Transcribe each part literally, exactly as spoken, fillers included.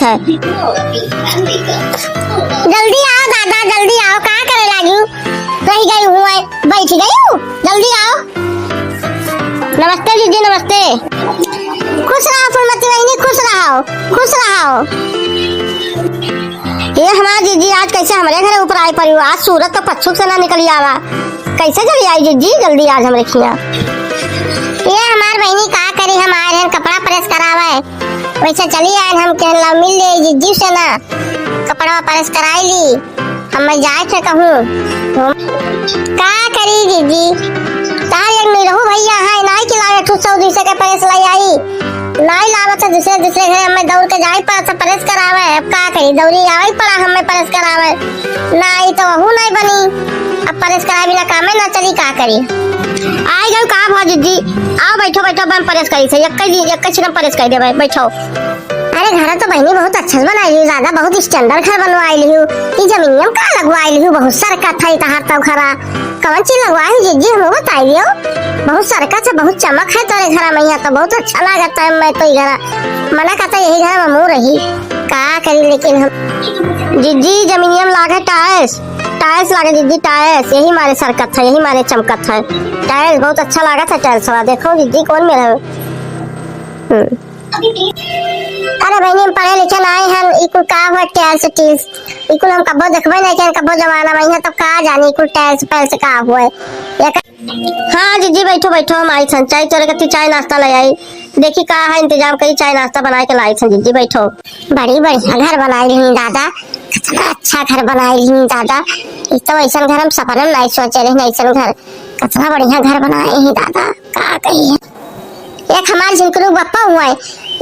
है। जल्दी आओ दादा, जल्दी आओ, का करे लागी? रहि गई हुए, बैठ गई हूँ, जल्दी आओ। नमस्ते दीदी, नमस्ते। खुश रहो फूलमती बहिनी, खुश रहो, खुश रहो। ये हमार दीदी आज कैसे हमरे घरे ऊपर आइ पड़ी, आज सूरत तो पच्छुक से ना निकली आवा। कैसे चली आई दीदी जल्दी आज हमरे खिया? ये हमार बहिनी का करी, हम आए रहन कपड़ा प्रेस करावे, वैसे चली आए हम कहन ला मिल ले दीदी से ना, कपड़ा प्रेस कराई ली, हम मैं जाए थे कहूँ। का करी दीदी, तार एक निरहू भैया है, नाई के लावे ठू सौ दुई सौ के प्रेस ले आई, नाई लावत है दूसरे, दूसरे घरे, हमें दौड़ के जाए पड़ा था प्रेस करावे। अब का करी, दौड़ी आवे पड़ा हमें प्रेस करावे, नाई तो वहू नहीं बनी। अब प्रेस करावे बिना कामे ना चली, का करी। आइ गयो का भा दीदी, आओ बैठो, बैठो, अब हम प्रेस करी से, एक ही, एक ही छिन प्रेस कर देबे, बैठो। अरे घर तो बहिनी बहुत अच्छा से बनाई लिहू दादा, बहुत स्टैंडर्ड घर बनवाई लिहू। ई जमीनिया में का लगवाई लिहू, बहुत सरकत है तहार तो घरा। कौन चीज लगवाई है जीजी, हमको बताई दियो। बहुत सरकत है, बहुत चमक है तोरे घरा में, यहाँ तो बहुत अच्छा लागत है। मैं तो ई घरा मना करता, यही घर में मुँह रही, का करी लेकिन हम। जीजी जमीनिया में लागे टाइल्स, टाइल्स लागे जीजी, टाइल्स, यही मारे सरकत है, यही मारे चमकत है। टाइल्स बहुत अच्छा लागत है, टाइल्स वाला देखो जीजी कौन मेरा है। हम्म। अरे बहिनी, हम पढ़े लिखे नाई हन, ई कुल का हुआ टाइल्स टील्स? ई कुल हम कबो देखबे नहीं किहन, कबो जमाना में, यहाँ तो का जानी ई कुल टाइल्स पैल्स का हुआ। एक हाँ जीजी, बैठो, बैठो, हम आई थन, चाय तोरे कती चाय नाश्ता ले आई। देखी का है इंतजाम करी, चाय नाश्ता बनाए के लाई थन जीजी, बैठो। बड़ी बढ़िया घर बनाई लिही दादा, कितना अच्छा घर बनाई लिही दादा। ई तो ऐसन घर हम सपना में नहीं सोचे रही, ऐसन घर, कितना बढ़िया घर बनाए ही दादा, का कही है। एक हमार झिंकरू बप्पा हुआ है,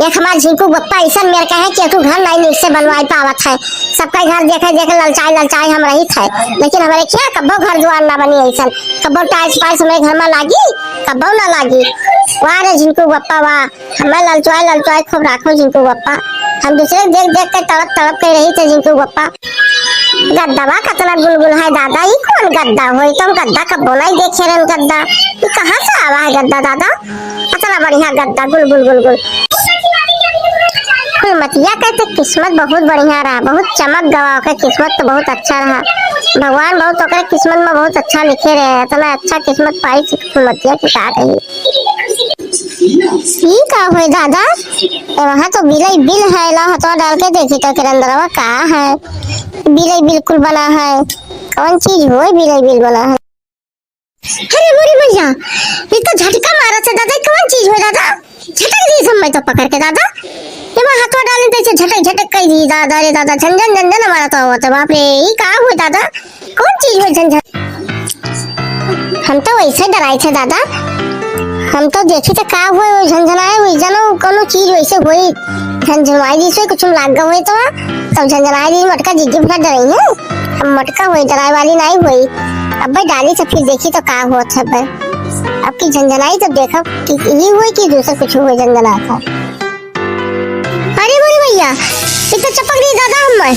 एक हमार झिंकू बप्पा ऐसन मेर का है कि तू घर नहीं नीक से बनवाई पावत है। सबका घर देखे देखे ललचाई ललचाई हम रही थे, लेकिन हमारे क्या कब्बो घर दुआर ना बनी ऐसन, कब्बो टाइल्स पाइल्स हमारे घर में लागी, कब्बो ना लागी। वाह रे झिंकू बप्पा वाह, हमें ललचवाई ललचवाई खूब राखो झिंकू बप्पा। हम दूसरे देख देख के तड़प तड़प के रही थे झिंकू बप्पा। गद्दवा कतना गुलगुल है दादा, ई कौन गद्दा होई? तो हम गद्दा कब्बो नहीं देखे रहन गद्दा। ई कहाँ से आवा है गद्दा दादा? कतना बढ़िया गद्दा, गुलगुल गुलगुल। फुलमतिया के तो किस्मत बहुत बढ़िया रहा, बहुत चमक गवा, ओकर किस्मत तो बहुत अच्छा रहा। भगवान बहुत ओकरे किस्मत में बहुत अच्छा लिखे रहे, इतना अच्छा किस्मत पाई फुलमतिया के का कही। ई का होय दादा? ए, वहाँ तो बिलई बिल है, ला हथवा डाल के देखी तो किरंदरवा का है? बिलई बिल्कुल बना है। कौन चीज होय बिलई बिल बना है? अरे मोरी मैया, ई तो झटका मारत है दादा, ई कौन चीज होय दादा? झटक दी सब मैं तो पकड़ के दादा। ये वहाँ हथवा डाली तो ऐसे झटक झटक कर दी दादा, रे दादा, झन झन झन झन हमारा तो आवत है, बाप रे, ई का होय दादा? कौन चीज होय झन झन? हम तो वैसे डराई थे दादा, हम तो देखी थे का होय, वो झनझनाए होई, जानो कोनो चीज वैसे होई, झनझनाए जैसे कुछ लाग गए होई तो, तब झनझनाए जैसे मटका जिज्जी फटा डराई है। हम मटका होई, डराए वाली नहीं होई। अब भाई डाली तो फिर देखी तो का होत है भाई। अब की झनझनाई तो देखब कि ई होई कि दूसरा कुछ होई झनझना था। अरे मोरे भैया, ई तो चपक दी दादा हम्मे।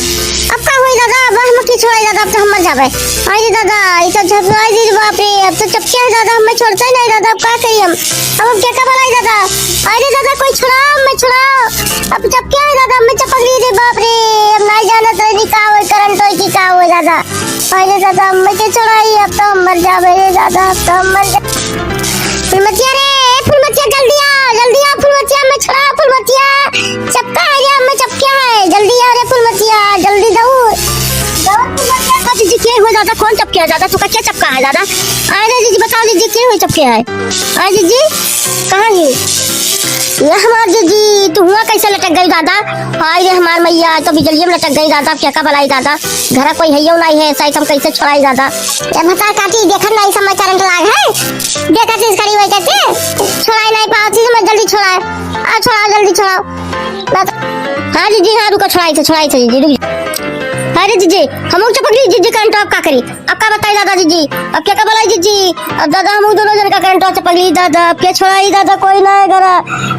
अब का होई दादा, अब हम की छोड़ाई दादा, अब तो हम मर जाबे। अरे दादा, ई तो चपक दी, बाप रे, अब तो चपके है दादा, हम्मे छोड़ता ही नहीं दादा, अब का करी हम? अब हम क्या का बनाई दादा? अरे दादा, कोई छुड़ाओ, हम्मे छुड़ाओ। अब चपके है दादा, हम्मे चपक दी रे, बाप रे, अब नहीं जानत रही का होई, करंट होई कि का होई दादा। अरे दादा, हम्मे के छोड़ाई, अब तो हम मर जाबे रे दादा, अब तो हम मर जा-, फुलमतिया रे, ए फुलमतिया, जल्दी आ, जल्दी आ फुलमतिया, हम्मे छोड़ा फुलमतिया, चपका है रे, हम्मे चपका है, जल्दी आ रे फुलमतिया, जल्दी दौड़। दौड़ फुलमतिया। का जीजी के हो दादा, कौन चपके है दादा, तू का क्या चपका है दादा? अरे जीजी बताओ जीजी के हो चपके है? अरे जीजी, कहाँ है? ये हमार जीजी, तू हुआ कैसे लटक गई दादा? हाय रे हमार मैया, तो बिजलिया में लटक गई दादा, क्या का बलाई दादा? घरा कोई हइयो नाई है, ऐसा ही हम कैसे छोड़ाई दादा? ए भतार काटी, देखत नाई समय करंट लाग है। देखत इस करी वही करके। छोड़ाई नाई पावत थी, मैं जल्दी छोड़ाए। आ छोड़ाओ, जल्दी छोड़ाओ। बस। हाँ जीजी, हाँ रुको, छोड़ाई थे, छोड़ाई थे जीजी, रुक जा। अरे जीजी, हम लोग चपक ली जीजी करंट, अब का करी? अब का बताई दादा जीजी? अब क्या का बलाई जीजी? अब दादा हम लोग दोनों जन का करंट चपक ली दादा, अब क्या छोड़ाई दादा, कोई ना है घरा।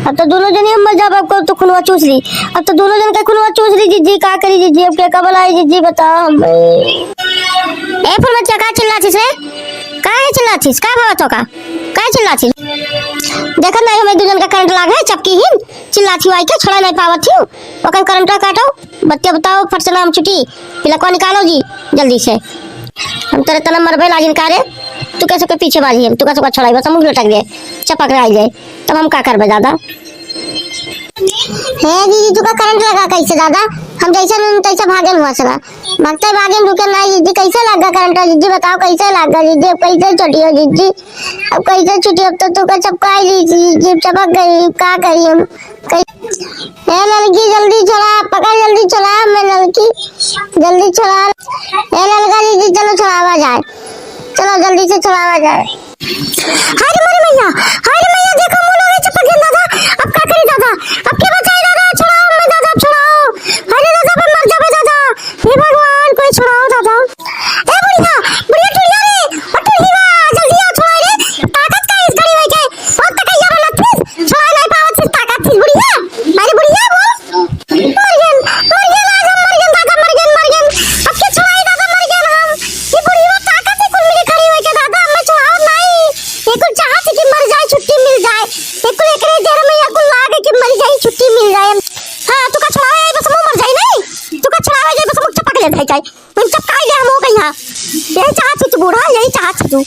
अब तो दोनों जन ही हम मर जाब, अब को तो खुनवा चूस ली। अब तो दोनों जन के खुनवा चूस ली जीजी, का करी जीजी, अब क्या का बलाई जीजी, बताओ हम। ए फुलमतिया, का चिल्लात हिस रे? काहे चिल्लाथिस? का भावत हो का? काहे चिल्लाथिस? देखत नाहीं हमें दू जन का करंट लाग है, चपकी हिन, चिल्लाथी आई के छोड़ा नाहीं पावत ही। ओकर करंट काटो, बत्ती बताओ, फट से नाम छुटी, पिलकवा निकालो जी, जल्दी से। हम तोरे तना मरबे लाजिन का रे, तू कैसे के पीछे बाजी हम, तू कैसे का छोड़ाई, बस हम लटक जाए, चपक रह जाए, तब हम का करबे दादा? हे दीदी, तू का करंट लगा कैसे दादा? हम जैसे रहन तैसे भागेन हुआ सला। भागते भागेन रुके ना दीदी, कैसे लगा करंट दीदी? बताओ कैसे लगा दीदी? अब कैसे छुटी हो दीदी? अब कैसे छुटी? अब तो तू का चपकाई दीदी, चपक गई, का करी हम? कै-, हे ललकी जल्दी छोड़ा, पकड़ जल्दी छोड़ा, मैं ललकी, जल्दी छोड़ा। हे ललका दीदी चलो छोड़ावा जाए, चलो जल्दी से छोड़ावा जाए। हाय रे मोरे मैया, हाय रे मैया, देखो मुँह लगे चपक गया दादा, अब का करी दादा, अब के बचाई दादा, छोड़ाओ मैं दादा, छोड़ाओ, हाय रे दादा, मैं मर जाबे दादा, हे भगवान कोई छोड़ाओ दादा। ए बुढ़िया, बुढ़िया टुढ़िया रे, ओ टुढ़िया, जल्दी आओ छोड़ाओ रे, ताकत का इस घड़ी में के, बहुत तक यहाँ वाला फिर, छोड़ा नहीं पावत फिर ताकत फिर बुढ़िया, अरे बुढ़िया बोल। मर गेन, मर गेन, आज हम मर गेन, दादा, मर गेन, मर गेन। अब के छोड़ाई, दादा, मर गेन हम। ये बुढ़िया ताकत है कुल मिली खड़ी होई के, दादा, हमें छोड़ाओ नहीं। ये कुल चाहत है कि मर जाए, छुट्टी मिल जाए। ये कुल एकरे जहर में ये कुल लाग है कि मर जाए, छुट्टी मिल जाए। हाँ, तू का छोड़ावे जाए, बस हम मर जाए नहीं। तू का छोड़ावे जाए, बस हम चपक ले जाए, जाए। हम चपकाई ले हम हो गई हाँ। यही चाहत है तू बूढ़ा, यही चाहत है तू।